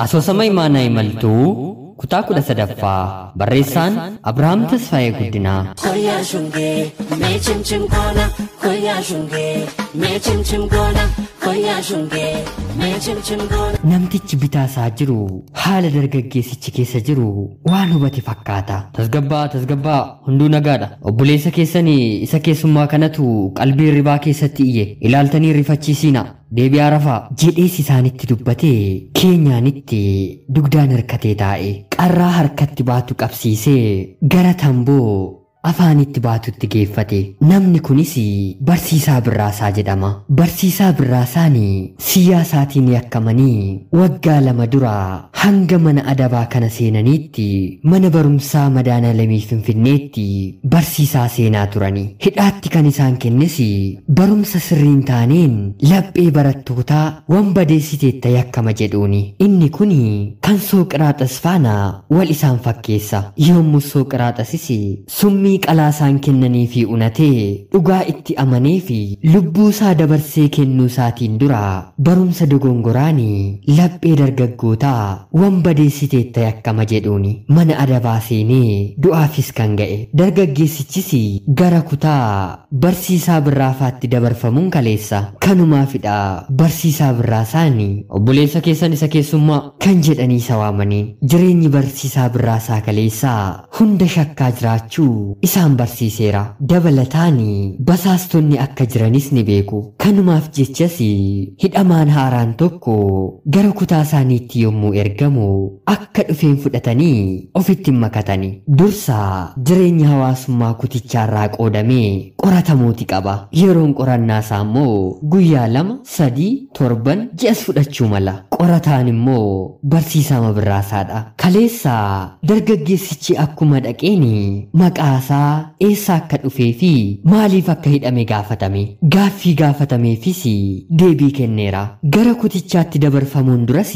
Asoosama Imaanaa Imaltuu kutaa 13ffaa barreessaan Abrahaam Tasfaayee Guddinaa. Koyaa shungee mee chimchim goona koyaa shungee mee chimchim goona koyaa shungee mee chimchim goona. Namtichi bitaasaa jiru haala dargaggeessichi keessa jiru waan hubate fakkaata. Tasgabbaa tasgabbaa hunduu nagaadha. Obboleessa keessanii isa keessummaa kanatu qalbii ribaa keessatti iyye ilaaltanii rifachiisiina. Deebi'aa rafaa jedhees isaanitti dubbatee keenyaanitti dugdaan hirkatee taa'e. Qarraa harkatti baatu qabsiisee gara tamboo afaanitti baatutti geeffate. Namni kunis Barsiisaa Birraasaa jedhama. Barsiisaa Birraasaan siyaasaatiin yakkamanii waggaa 2 dura hanga mana adabaa kana seenaniitti mana barumsaa Madaanalamii Finfinneetti barsiisaa seenaa turani. Hidhaatti kan isaan kennes barumsa sirriin taaneen laphee barattootaa wanbadeessiteetta yakkama jedhuuni. Inni kun kan Sooqiraaxas faana wal isaan fakkeessa. Yommuu Sooqiraaxasis summii qalaa isaan kennanii fi unatee dhugaa itti amanee fi lubbuu isaa dabarsee kennuu isaatiin dura barumsa dogongoraanii laphee dargaggootaa wanbadeessiteetta yakkama jedhuuni mana adabaa seenee du'aafis kan ga'e. Dargaggeessichis gara kutaa barsiisaa Birraafaatti dabarfamuun kaleessa. Kanumaafidha barsiisaa Birraasaani obboleessa keessan isa keessummaa kan jedhanii isa waamaniin. Jireenyi barsiisaa Birraasaa kaleessaa hunda shakkaa jiraachuu isaan barsiiseera. Dabalataan basaastonni akka jiranis ni beeku. Kanumaaf jechas hidhamaan haaraan tokko gara kutaa isaaniitti yommuu ergamu akka dhufeen fudhatanii ofitti makatani. Dursa jireenya hawaasummaa kutichaarraa qoodamee qoratamuuti qaba. Yeroon qorannaa isaa immoo guyyaa 2, 3, 7 ji'as fudhachuu mala. Qorataan immoo barsiisaa Birraasaadha. Kaleessa dargaggeessichi akkuma dhaqeen maqaa isaa eessa akka dhufee fi maaliif akka hidhame gaafatame. Gaaffii gaafatameefis deebii kenneera. Gara kutichaatti dabarfamuun duras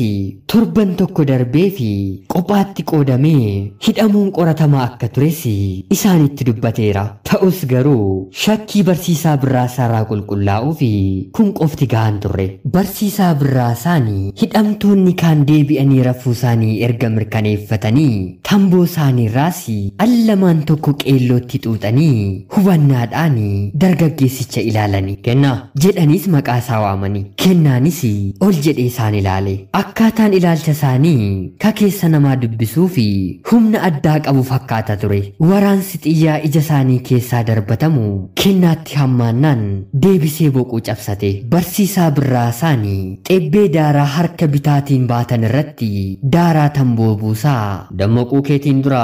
torban tokko darbee fi qophaatti qoodamee hidhamuun qoratamaa akka tures isaanitti dubbateera. Ta'us garuu shakkii barsiisaa Birraasaarraa qulqullaa'uu fi kun qofti gahaan turre. Barsiisaa Birraasaan hidhamtoonni kaan deebi'anii rafuu isaanii erga mirkaneeffatanii tamboo isaaniirraas allamaan tokko qeellootti xuuxanii hubannaadhaan dargaggeessicha ilaalani. Kennaa jedhaniis maqaa isaa waamani. Kennaanis ol jedhee isaan ilaale. Akkaataan ilaalcha isaanii kakeessa namaa dubbisuu fi humna addaa qabu fakkaata ture. Waraansi xiyyaa ija isaanii keessaa darbatamu kennaatti hammaannaan deebisee boquu cabsate. Barsiisaa Birraasaan xebbee daaraa harka bitaatiin baatan irratti daaraa tamboo buusaa. Dammaquu keetiin dura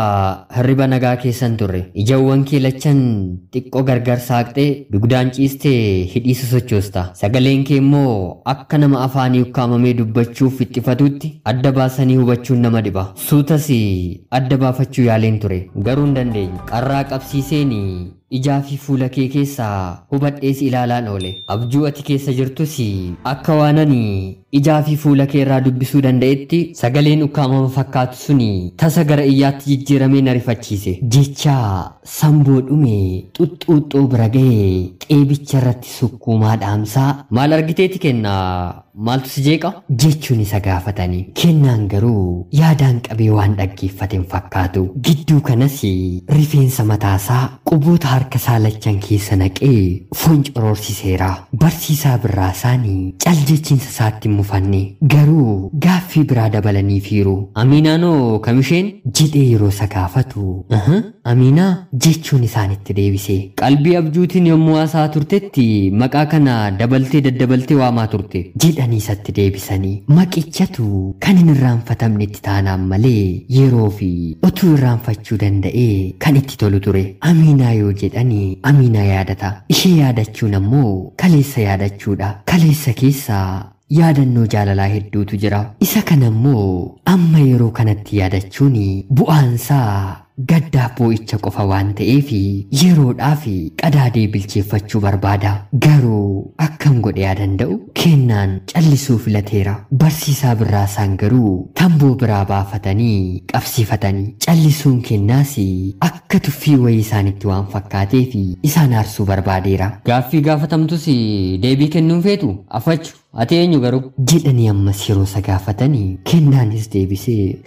hirriba nagaa keessan turre. Ijawwan kee lachan xiqqoo gargar saaqxee dugdaan ciistee hidhii sosochoosta. Sagaleen kee immoo akka nama afaanii ukkaamamee dubbachuuf ittifatutti adda baasanii hubachuun nama dhiba. Suutas adda baafachuu yaaleen ture. Garuu hin dandeenye. Qarraa qabsiiseen ijaa fi fuula kee keessaa hubadhees ilaalaan oole. Abjuu ati keessa jirtus akka waan ani ijaa fi fuula kee irraa dubbisuu danda'etti sagaleen ukkaamama fakkaatu suni tasa gara iyyaatti jijjiiramee na rifachiise. Jecha samboo dhume xuxxuuxxoo bira ga'ee xeebicha irratti sukkuumaa dhaamsaa maal argiteeti kennaa maaltu si jeeqa jechuun isa gaafatani. Kennaan garuu yaadaan qabee waan dhaggeeffate hin fakkaatu. Gidduu kanas rifeensa mataasaa quboota harka isaa lachan keessa naqee foncoroorsiseera. Barsiisaa Birraasaan caljechiinsa isaatti hin mufanne. Garuu gaaffii biraa dabalaniifiiru. Amiinaanoo kamisheen jedhee yeroo isa gaafatu Amiinaa jechuun isaanitti deebise. Qalbii abjuutiin yommuu haasaa turtetti maqaa kana dabaltee daddabaltee waamaa turte jedhanii isatti deebisanii. Maqichatu kan hin irraanfatamnetti taanaan malee yeroo fi utuu irraanfachuu danda'ee kan itti tolu ture. Amiinaa yoo jedhanii Amiinaa yaadata. Ishee yaadachuun ammoo kaleessa yaadachuudha. Kaleessa keessaa yaadannoo jaalalaa hedduutu jira. Isa kana immoo amma yeroo kanatti yaadachuun bu'aansaa gaddaaf boo'icha qofa waan ta'eef yeroodhaaf qadaadee bilcheeffachuu barbaada. Garuu akkam godhee yaa danda'u? Kennaan callisuu filateera. Barsiisaa Birraasaan garuu tamboo biraa baafatanii qabsiifatanii callisuun kennaas akka tuffii wayii isaanitti waan fakkaateef isaan aarsuu barbaadeera. Gaaffii gaafatamtus deebii kennuun feetu afachu. Ati eenyu garuu? Jedhanii ammas yeroo isa gaafatanii Kennaanis deebisee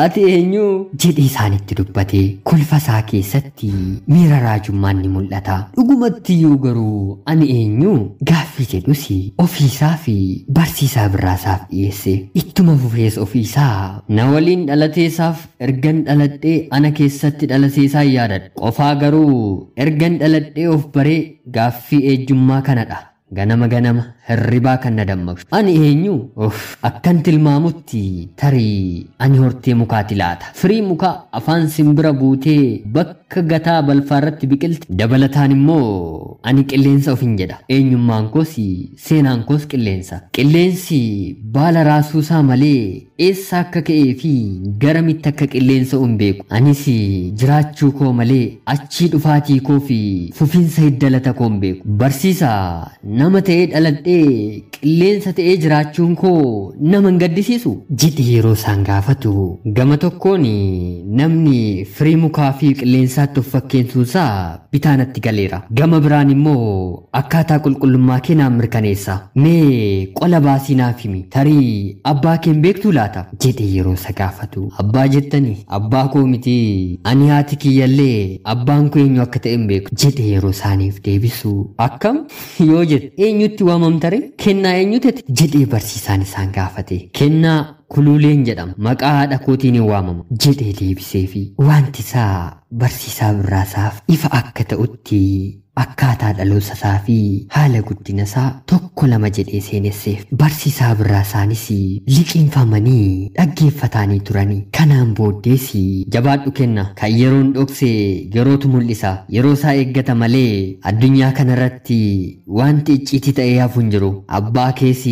ati eenyu? Jedhee isaanitti dubbate. Kolfa isaa keessatti miira raajummaan ni mul'ata. Dhugumattiyyuu garuu ani eenyu? Gaaffii jedhus ofiisaa fi barsiisaa Birraasaaf dhiyeesse. Ittuma fufees ofiisaa na waliin dhalateesaaf ergan dhaladhee ana keessatti dhalateesaa yaadadha. Qofaa garuu ergan dhaladhee of baree gaaffii eenyummaa kanadha. Ganama ganama hirribaa kan na dammaqsu. Ani eenyu? Of akkan tilmaamutti tarii ani hortee mukaati laata. Firii mukaa afaan simbira buutee bakka gataa balfaarratti biqilti. Dabalataan immoo ani qilleensa ofin jedha. Eenyummaan koos seenaan koos qilleensa. Qilleensi baala raasuusaa malee eessa akka ka'ee fi garamitti akka qilleensa hin beeku. Anis jiraachuu koo malee achii dhufaatii koo fi fufiinsa hidda koo hin beeku. Barsiisaa nama ta'ee dhaladhee qilleensa ta'ee jiraachuun koo nama hin gaddisiisu jedhe yeroo isaan gaafatu. Gama tokkoon namni firii mukaa fi qilleensaatti of fakkeessuunsaa bitaanatti galeera. Gama biraan immoo akkaataa qulqullummaa kee naan mirkaneessa. Mee qola baasii naaf himi, tarii abbaa kee hin beektuu laata jedhe yeroo isa gaafatu. Abbaa jettani? Abbaa koo miti, ani haati kiyyallee abbaan koo eenyu akka ta'e hin beeku jedhe yeroo isaaniif deebisu. Akkam yoo jette eenyutti waamamtare? Kennaa eenyutti jedhee barsiisaan isaan gaafate. Kennaa Kuluuleen jedhama, maqaa haadha kootiin hin waamama jedhee deebiseefi wanti isaa barsiisaa Birraasaaf ifa akka ta'utti akkaataa dhaloota isaa fi haala guddina isaa tokko lama jedhee seenesseef. Barsiisaa Birraasaanis liqinfamanii dhaggeeffataanii turanii. Kanaan booddees jabaadhu Kenna, kan yeroon dhokse yerootu mul'isa. Yeroo isaa eeggata malee addunyaa kanarratti wanti icciitii ta'ee hafu hin jiru. Abbaa kees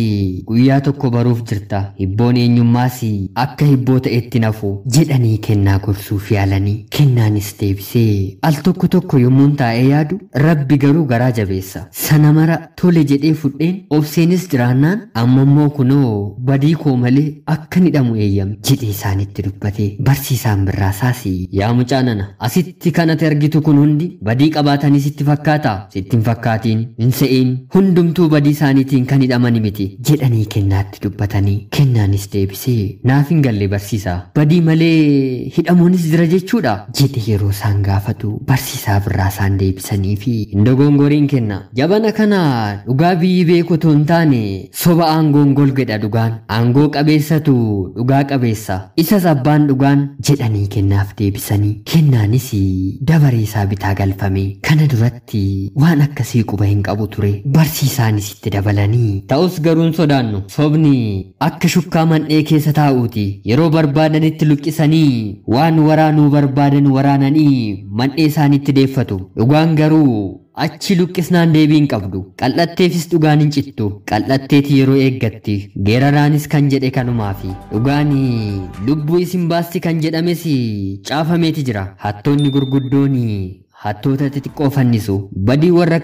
guyyaa tokko baruuf jirta. Hibboon eenyummaas akka hibboo ta'etti nafu jedhanii Kennaa gorsuuf yaalanii. Kennaanis deebisee al tokko tokko yommuun taa'ee yaadu Rabbi garuu garaa jabeessa. Sana mara tole jedhee fudheen obseenis jiraannaan amma immoo kunoo badii koo malee akka hidhamu eeyyame jedhee isaanitti dubbate. Barsiisaan Birraasaas yaa mucaa nana, asitti kan ati argitu kun hundi badii qabaatanii sitti fakkaataa? Sitti hin fakkaatiin, hin se'iin, hundumtuu badii isaaniitiin kan hidhamani miti jedhanii Kennaatti dubbatanii. Kennaanis deebisee naaf hin galle barsiisaa, badii malee hidhamuunis jira jechuudha jedhe yeroo isaan gaafatu. Barsiisaa Birraasaan deebisanii fi hin dogongoriin Kenna, jabana kana dhugaa biyyi beeku otoo hin taane soba aangoon golgedha dhugaan. Aangoo qabeessatu dhugaa qabeessa, isas abbaan dhugaan jedhanii Kennaaf deebisanii. Kennaanis dabaree isaa bitaa galfame. Kana duratti waan akkasii quba hin qabu ture. Barsiisaanis itti dabalanii ta'us garuu hin sodaannu, sobni akka shukkaa man'ee keessa taa'uuti. Yeroo barbaadanitti luqqisanii waan waraanuu barbaadan waraananii man'ee isaaniitti deeffatu. Dhugaan garuu achi luqqisnaan deebii hin qabdu. Qal'atteefis dhugaan hin cittu. Qal'atteeti yeroo eeggatti. Geeraraanis kan jedhe kanumaafi. Dhugaan lubbuu isin baasti kan jedhames caafameeti jira. Hattoonni gurguddoon hattoota xixiqqoo fannisu. Badii warra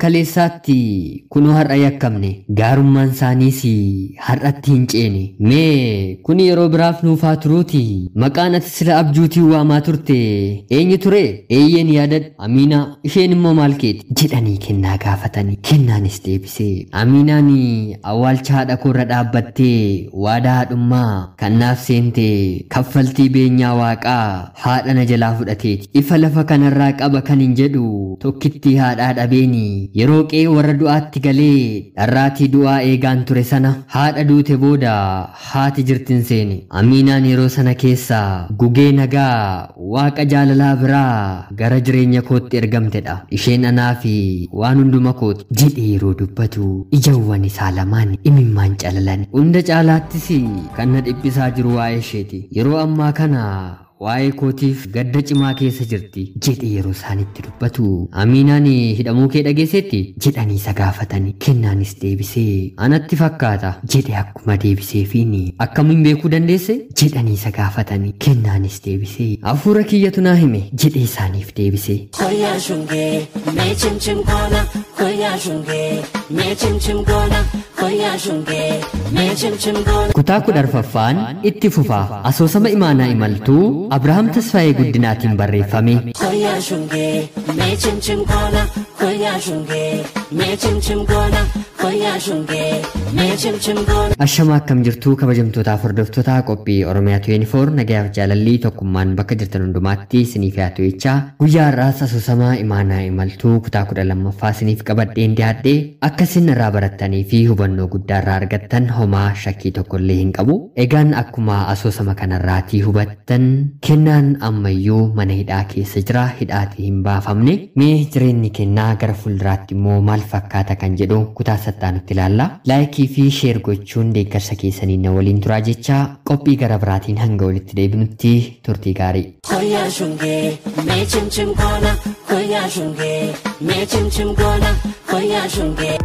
kaleessaatti kunoo har'a yakkamne. Gaarummaan isaaniis har'atti hin ceene. Mee kuni yeroo biraaf nuufaa turuuti. Maqaan ati sila abjuutii waamaa turte eenyu ture? Eeyyeen yaadadhu. Amiinaa. Isheen immoo maal keeti? Jedhanii Kennaa gaafatanii. Kennaanis deebisee Amiinaan awwaalcha haadha koorra dhaabbattee waadaa haadhummaa kan naaf seente kaffaltii beenyaa waaqaa haadha na jalaa fudhateeti. Ifa lafa kanarraa qaba kan hin jedhu tokkittii haadhaa dhabeeni yeroo qe'ee warra du'aatti galee dharraatii du'aa eegaan ture sana haadha duute booda haati jirtin seene. Amiinaan yeroo sana keessa gugee nagaa waaqa jaalalaa biraa gara jireenya kootti ergamtedha. Isheen anaa fi waan hunduma kooti jedhee yeroo dubbatu ijawwan isaa lamaan imimmaan calalan. Hunda caalaattis kan na dhiphisaa jiru waa'ee isheeti. Yeroo ammaa kana waa'ee kootiif gadda cimaa keessa jirti jedhe yeroo isaanitti dubbatu. Amiinaan hidhamuu kee dhageessetti jedhanii isa gaafatani. Kennaanis deebisee anatti fakkaata jedhe akkuma deebiseefiin akkamiin beekuu dandeesse jedhanii isa gaafatani. Kennaanis deebisee hafuura kiyyatu naa hime jedhe isaaniif deebise. Koyaa shungee mee chimchim goona, koyaa shungee mee chimchim goona, koyaa shungee mee chimchim goona. Kutaa 14ffaan itti fufa. Asoosama Imaanaa Imaltuu Abrahaam Tasfaayee Guddinaatiin barreeffame. Koyaa shungee mee chimchim goona. Koyyaa shungee, mee chimchim goona, koyyaa shungee, mee chimchim goona. Ashama, akkam jirtuu kabajamtootaaf hordoftoota qophii Oromiyaa 24? Nagayaaf jaalalli tokkummaan bakka jirtan hundumaatti isiniif haa ta'u jechaa, guyyaa har'aas asoosama Imaanaa Imaltuu kutaa 12ffaa isiniif qabadheen dhiyaadhe. Akka isin irraa barattanii fi hubannoo guddaa irraa argattan homaa shakkii tokko illee hin qabu. Egaan akkuma asoosama kanarraatii hubattan, Kennaan ammayyuu mana hidhaa keessa jira, hidhaatii hin baafamne. Mee jireenyi Kennaa gara fuulduraatti immoo maal fakkaata kan jedhu kutaa sattaanutti ilaalla. Laayikii fi sheer gochuun deeggarsa keessanii na waliin turaa jecha, qophii gara biraatiin hanga walitti deebinutti turtii gaarii. Koyyaa shungee, mee chimchim goona, koyyaa shungee, mee chimchim goona, koyyaa shungee.